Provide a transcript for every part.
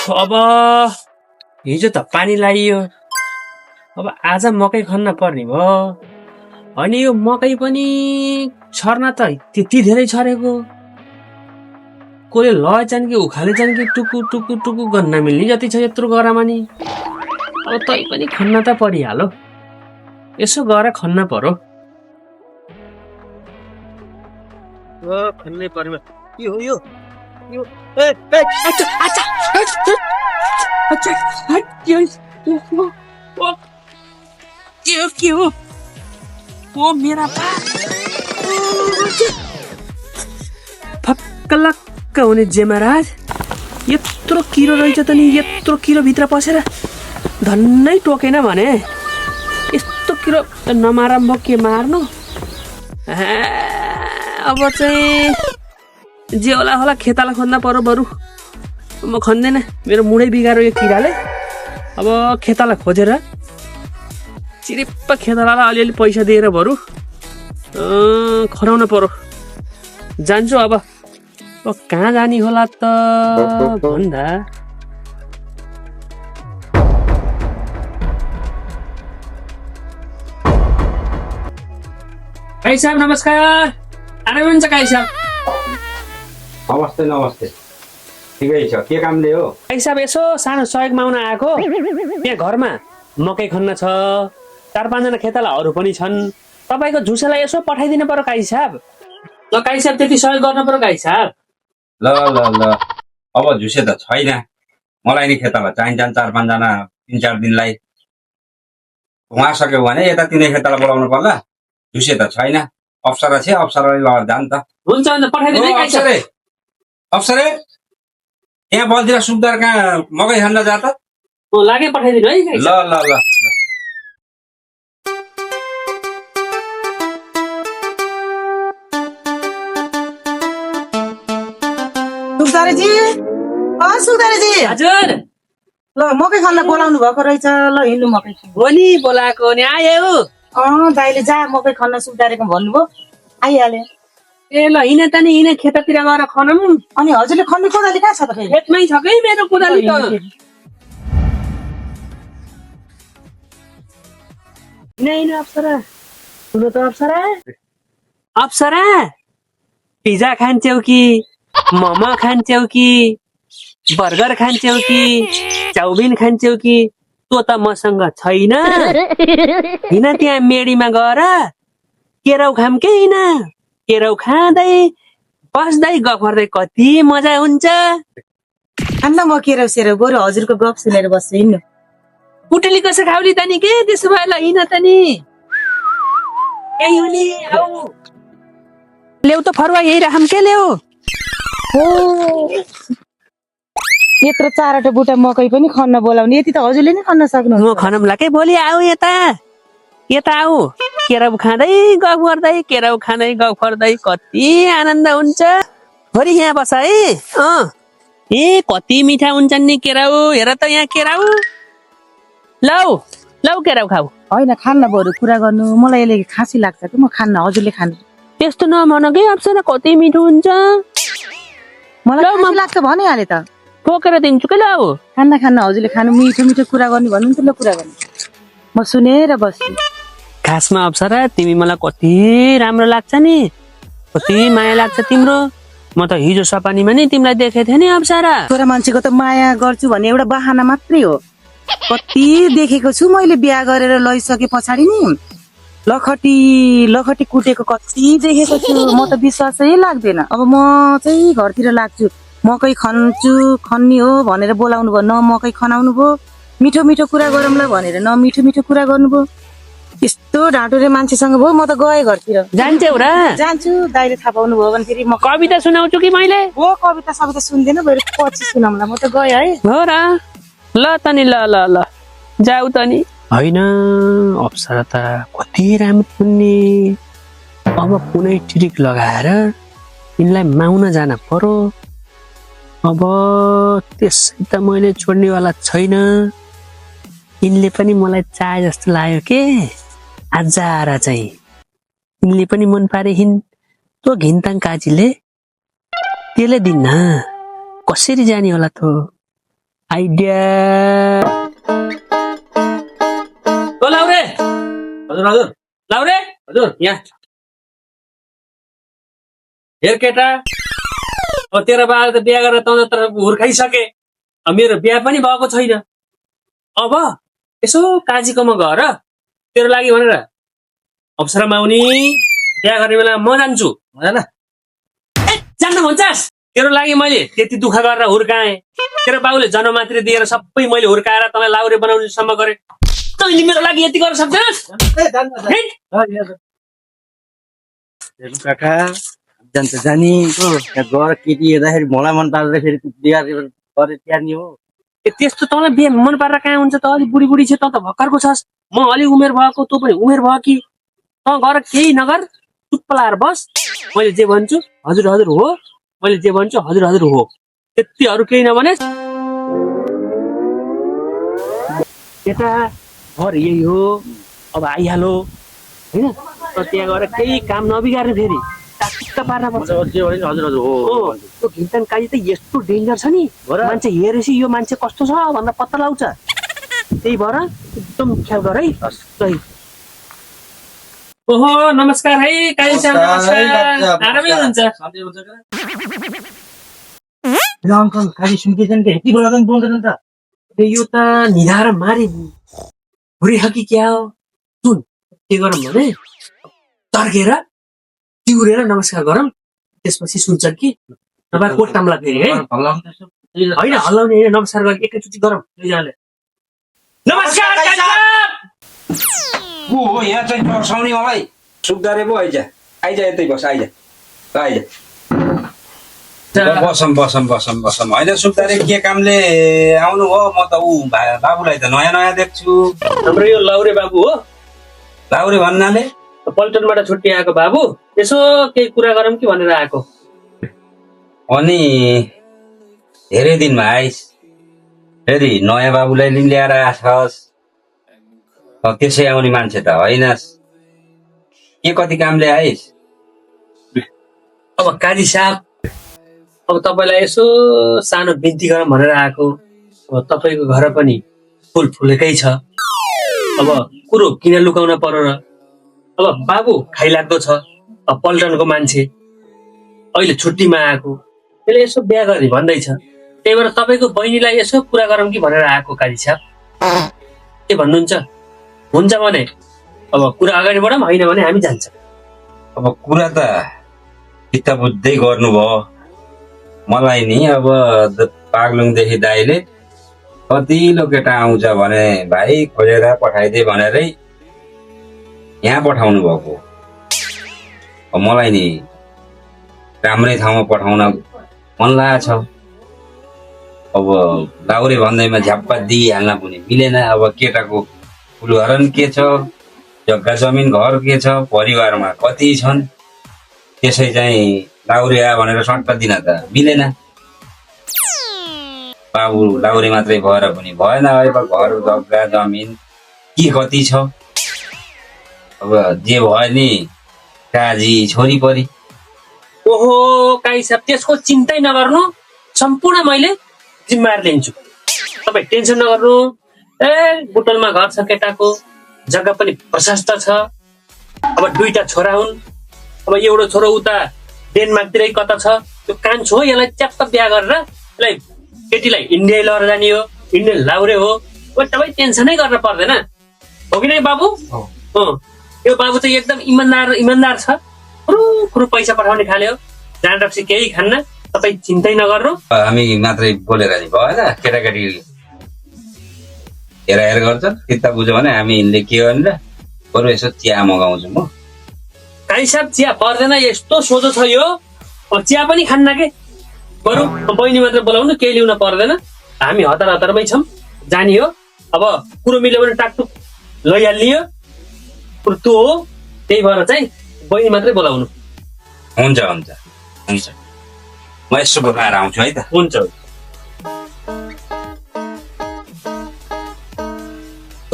अब हिजो त पानी लागियो, अब आज मकै खन्न पर्ने भयो। अनि यो मकै पनि छर्न त त्यति धेरै छरेको, कसले लैछन् कि उखालेछन् कि टुकु टुकु टुकु गर्न नमिल्ने जति छ यत्रो गरममा नि। अब तै पनि खन्न त परिहाल्यो, यसो गएर खन्न पर्यो। खन्नै पर्यो। के हो यो? के हो? ओ मेरा फक्कलक्क हुने जेमराज, यत्रो किरो रहेछ त नि। यत्रो किरो भित्र पसेर धन्नै टोकेन भने यस्तो किरो नमारम भयो, के मार्नु। अब चाहिँ जे होला होला खेताला खोज्न पर्यो बरु। म खन्दैन, मेरो मुडै बिगारो यो किराले। अब खेताला खोजेर चिरिप्प खेतालालाई अलिअलि पैसा दिएर बरु खनाउन पर्यो। जान्छु अब कहाँ जाने होला त भन्दा काई साहब नमस्कार। आराम हुनुहुन्छ काई साहब? नमस्ते नमस्ते, ठिकै छ। के कामले हो? काई साहब यसो सानो सहयोग माग्न आएको। यहाँ घरमा मकै खन्न छ, 4-5 जना खेताला अरू पनि छन्। तपाईँको झुसेलाई यसो पठाइदिनु पर्यो काई साहब। ल काई साहब त्यति सहयोग गर्नु पर्यो काई साहब। ल ल ल, अब झुसे त छैन, मलाई नि खेताला चाहिन्छन् 4-5 जना 3-4 दिनलाई। उहाँ सक्यो भने यता तिनै खेताला बोलाउनु पर्ला। झुसे त छैन, अप्सरा छ, अप्सराले लगेर जान्छ। हुन्छ हुन्छ पठाइदिनु है काई साहब। अप्सरे यहाँ बलतिर सुक्दार कहाँ मकै खन्न जा त। लागे पठाइदिनु है काई ल साहब। ल ल। सुक्दारेजी, सुक्दारेजी, हजुर ल मकै खन्न बोलाउनु भएको रहेछ। ल हिँड्नु मकै खन्न। हो नि बोलाएको नि आयो। दाइले जा मकै खन्न सुक्दारेको भन्नुभयो, आइहाले। ए ल हिँड त नि, हिँड खेततिर गएर खनौँ। अनि हजुरले खन्ने कोदाली कहाँ छ त फेरि? खेतमै छ कि मेरो कोदाली त। हिँड अप्सरा, सुन त अप्सरा। अप्सरा पिज्जा खान्छौ कि मोमो खान्छौ कि बर्गर खान्छौ कि चाउमिन खान्छौ कि त्यो त मसँग छैन। हिँड त्यहाँ मेडीमा गएर केराउ खाम के हिँड। केराउ खाँदै बस्दै गफ गर्दै कति मजा हुन्छ। खान्न म केराउ सेराउ, बरु हजुरको गफ सुनेर बस्छु। हिँड्नु। कुटेली कसो खाउली त नि के त्यसो भए। ल हिँड त नि। यही हो नि, आऊ ल्याउ त फरुवा यही राखम के ल्याउ। यत्रो 4वटा बुटा मकै पनि खन्न बोलाउने, यति त हजुरले नै खन्न सक्नु। म खनमला के भोलि आऊ यता यता आऊ। केराउ खाँदै गफ गर्दै, केराउ खाँदै गफ गर्दै कति आनन्द हुन्छ। भोलि यहाँ बस है। ए कति मिठा हुन्छन् नि केराउ। हेर त यहाँ केराउ। लौ लौ केराउ खाऊ। होइन खान्न, बरु कुरा गर्नु। मलाई यसले खाँसी लाग्छ कि म खान्न, हजुरले खानु। त्यस्तो नभन के अप्सरा, कति मिठो हुन्छ। मलाई खाँसी लाग्छ भनिहाले त। ठोकेर दिन्छु के। लौ खान्न खान्न, हजुरले खानु। मिठो मिठो कुरा गर्नु भन्नुहुन्छ, ल कुरा गर्नु। म सुनेर बस्छु। खासमा अप्सरा तिमी मलाई कति राम्रो लाग्छ नि, कति माया लाग्छ तिम्रो। म त हिजो सपानीमा नि तिमीलाई देखेको थिएँ नि अप्सरा। छोरा मान्छेको त माया गर्छु भन्ने एउटा बहाना मात्रै हो। कति देखेको छु मैले बिहा गरेर लैसके पछाडि नि। लखटी लखटी कुटेको कति देखेको छु। म त विश्वासै लाग्दैन। अब म चाहिँ घरतिर लाग्छु। मकै खन्छु, खन्ने हो भनेर बोलाउनु भयो, न मकै खनाउनु भयो। मिठो मिठो कुरा गरौँला भनेर न मिठो मिठो कुरा गर्नुभयो। यस्तो ढाँटोरे मान्छेसँग भयो। म त गएँ घरतिर। जान्छौ र? जान्छु। दाइले थाहा पाउनु भयो भने फेरि म कविता सुनाउँछु कि मैले। हो कविता सविता सुन्दैन, बरु पछि सुनाउँला। म त गएँ है। हो र? ल त नि, ल ल ल जाऊ त नि। होइन अप्सरा त कति राम्रो हुने। अब कुनै ट्रिक लगाएर यिनलाई माउन जान पर्यो। अब त्यसै त मैले छोड्नेवाला छैन। यिनले पनि मलाई चाहे जस्तो लाग्यो के। आज आएर चाहिँ यिनले पनि मन पारे हिन्। त्यो घिन्ताङ काजीले त्यसले दिन्न कसरी जाने होला त। आइडिया ओ लाउरे हजुर हजुर लाउरे हजुर यहाँ हेर केटा अब तेरो बाबा त बिहा गरेर त हुर्काइसके अब मेरो बिहा पनि भएको छैन अब यसो काजीकोमा गएर तेरो लागि भनेर अप्सरामा आउने बिहा गर्ने बेला म जान्छु भएन जान्न भन्छस् तेरो लागि मैले त्यति दुःख गरेर हुर्काएँ तेरो बाबुले जन्ममात्री दिएर सबै मैले हुर्काएर तँलाई लाउरे बनाउनेसम्म गरेँ तैँले मेरो लागि यति गर्न सक्दैनस् हिँड। काका जान्छ जानी त्यहाँ गएर केटी हेर्दाखेरि मलाई मन पार्दा फेरि बिहा गरेर तिहार्ने हो ए, त्यस्तो तँलाई बिहे मन पारेर कहाँ हुन्छ त अलिक बुढी बुढी छ त भर्खरको छस् म अलिक उमेर भएको तँ पनि उमेर भयो कि तँ गएर केही नगर चुप्प लाएर बस मैले जे भन्छु हजुर हजुर हो मैले जे भन्छु हजुर हजुर हो त्यति अरू केही नभने यता घर यही हो अब आइहालो होइन त त्यहाँ गएर केही काम नबिगार्ने फेरि टाक्क पार्न पर्छ जे भने हजुर हजुर हो त्यो घिमतान काजी त यस्तो डेन्जर छ नि मान्छे हेरेपछि यो मान्छे कस्तो छ भनेर पत्ता लगाउँछ त्यही भएर एकदम ख्याल गर है ल। ओहो नमस्कार है काजी साहब नमस्कार आरामै हुनुहुन्छ अङ्कल खालि सुन्दैछन् कि यति बेला पनि बोल्दैन त ए, यो त निधार मारी भुरी कि क्या हो सुन के गरौँ भने तर्केर चिउरेर नमस्कार गरौँ त्यसपछि सुन्छन् कि नभए कोट ताम्ला फेरि है होइन हल्लाउने होइन नमस्कार गरेर एकैचोटि गरौँ दुईजनाले नमस्कार काजी साहब। को हो यहाँ चाहिँ बसाउने मलाई सुक्दारे पो आइज आइज यतै बस आइज आइज बसम बसम बसम बसम होइन सुक्दारे के कामले आउनु हो म त ऊ बाबुलाई त नयाँ नयाँ देख्छु हाम्रो यो लाउरे बाबु हो लाउरे भन्नाले पल्टनबाट छुट्टी आएको बाबु यसो केही कुरा गरौँ कि भनेर आएको अनि धेरै दिनमा आइस फेरि नयाँ बाबुलाई नि ल्याएर आछस् त्यसै आउने मान्छे त होइनस् के कति कामले आइस अब काजी साहब अब तपाईँलाई यसो सानो बिन्ती गरौँ भनेर आएको अब तपाईँको घर पनि फुल फुलेकै छ अब कुरो किन लुकाउन पर्यो र अब बाबु खाइलाग्दो छ अब पल्टनको मान्छे अहिले छुट्टीमा आएको त्यसले यसो बिहा गर्ने भन्दैछ त्यही भएर तपाईँको बहिनीलाई यसो कुरा गरौँ कि भनेर आएको काजी साहब के भन्नुहुन्छ हुन्छ भने अब कुरा अगाडि बढौँ होइन भने हामी जान्छ अब कुरा त चित्त बुझ्दै गर्नुभयो मलाई नि अब पागलुङदेखि दाइले कतिलो केटा आउँछ भने भाइ खोजेर पठाइदिए भनेरै यहाँ पठाउनु भएको मलाई नि राम्रै ठाउँमा पठाउन मन लागेको छ अब लाउरे भन्दैमा झ्याप्पा दिइहाल्न पनि मिलेन अब केटाको फुलहरन के छ जग्गा जमिन घर के छ परिवारमा कति छन् त्यसै चाहिँ लाउरे आयो भनेर सट्ट दिन त मिलेन बाबु लाउरे मात्रै भएर पनि भएन अब घर जग्गा जमिन के कति छ अब जे भयो नि काजी छोरी परी ओहो काई साहब त्यसको चिन्तै नगर्नु सम्पूर्ण मैले जिम्मेवार लिन्छु तपाईँ टेन्सन नगर्नु ए बुटलमा घर छ केटाको जग्गा पनि प्रशस्त छ अब दुईटा छोरा हुन् अब एउटा छोरो उता डेनमार्कतिरै कता छ त्यो कान्छो हो यसलाई च्याप्प बिहा गरेर यसलाई केटीलाई इन्डिया लगेर जाने हो इन्डियन लाउरे हो तपाईँ टेन्सनै गर्न पर्दैन हो कि नै बाबु यो बाबु चाहिँ एकदम इमान्दार छ फुरु पैसा पठाउने खाले हो जान रक्सी केही खान्न तपाईँ चिन्तै नगर्नु हामी मात्रै बोलेर नि भएन केटाकेटी हेर गर्छ चित्त बुझ्यो भने हामीले के गर्ने र बरु यसो चिया मगाउँछु म काई साहब चिया पर्दैन यस्तो सोझो छ यो अब चिया पनि खान्न के बरु बहिनी मात्र बोलाउनु केही ल्याउन पर्दैन हामी हतार हतारमै छौँ जाने हो अब कुरो मिल्यो भने टाकटुक लैहाल्ने हो कुरो त्यो हो त्यही भएर चाहिँ बहिनी मात्रै बोलाउनु हुन्छ हुन्छ हुन्छ म यसो बोलाएर आउँछु है त हुन्छ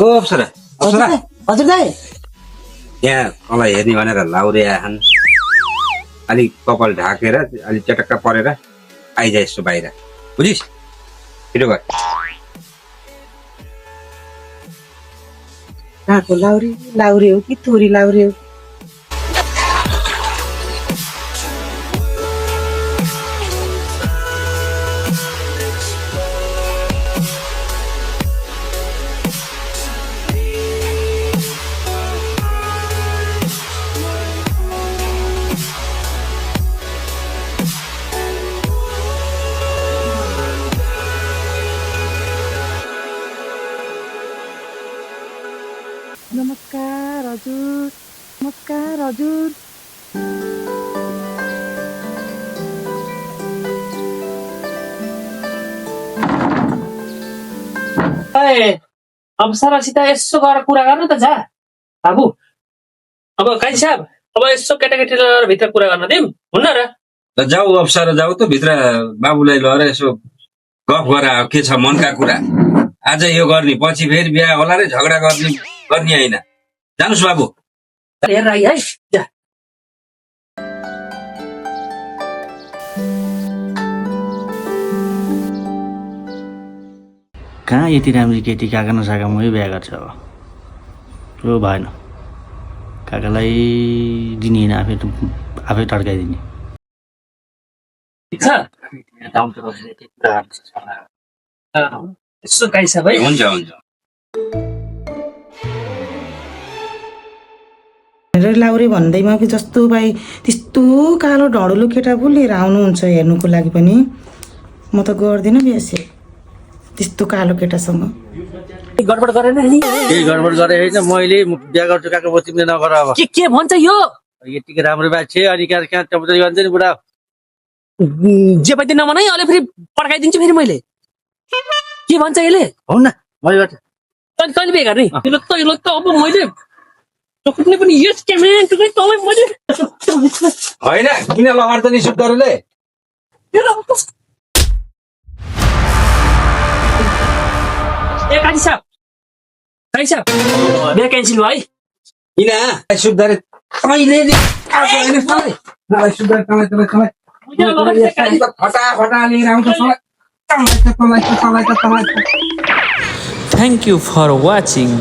ओ अप्सरा अप्सरा हजुर दाइ यहाँ मलाई हेर्ने भनेर लाउरे आएछन् अलिक कपाल ढाकेर अलिक चटक्क परेर आइज यसो बाहिर बुझिस् छिटो गर कहाँको लाउरे लाउरे हो कि थोरी लाउरे हो? नमस्कार हजुर, नमस्कार हजुर। अप्सरासित यसो गएर कुरा गर्नु त जा बाबु। अब कान्छी साहब, अब यसो केटाकेटीलाई भित्र कुरा गर्न दिउँ हुन्न र? ल जाऊ अप्सरा जाऊ त भित्र, बाबुलाई लिएर यसो गफ गर, के छ मनका कुरा। आज यो गर्ने, पछि फेरि बिहा होला रे, झगडा गर्ने होइन। जानुस् बाबु। हेर आई है जा। कहाँ यति राम्री केटी काका नसाका मै बिहा गर्छ अब। त्यो भएन, काकालाई दिने होइन, आफै टड्काइदिने। ठिक छ यसो कान्छी साहब है। हुन्छ हुन्छ। लाउरे भन्दैमा कि जस्तो भाइ त्यस्तो कालो ढडुलो केटा पो लिएर आउनुहुन्छ हेर्नुको लागि पनि म त गर्दिनँ बिहासे त्यस्तो कालो केटासँग। गडबड गरेन नि? केही गडबड गरे होइन, मैले बिहा गर्छु काका, म तिमीले नगर। अब के भन्छ यो? यतिकै राम्रो बाछे अनि कहाँ टपटरी भन्छ नि बुढा। जे पनि नभनाइ, अहिले फेरि पड्काइदिन्छु फेरि मैले। के भन्छ यसले? हुन्न मैले गर्छु। तैँले कहिले बिहे गर्ने? यसले त अब मैले टकुट्ने पनि यस क्यामेरा तँलाई मैले होइन, किन लगाएर त नि सुत्दरोले? ए कान्छी साहब बिहा क्यान्सिल भयो है? किन सुत्दरे? तँले नि मलाई सुत्दरे, तँलाई फटा लिएर आउँछ। Thank you for watching.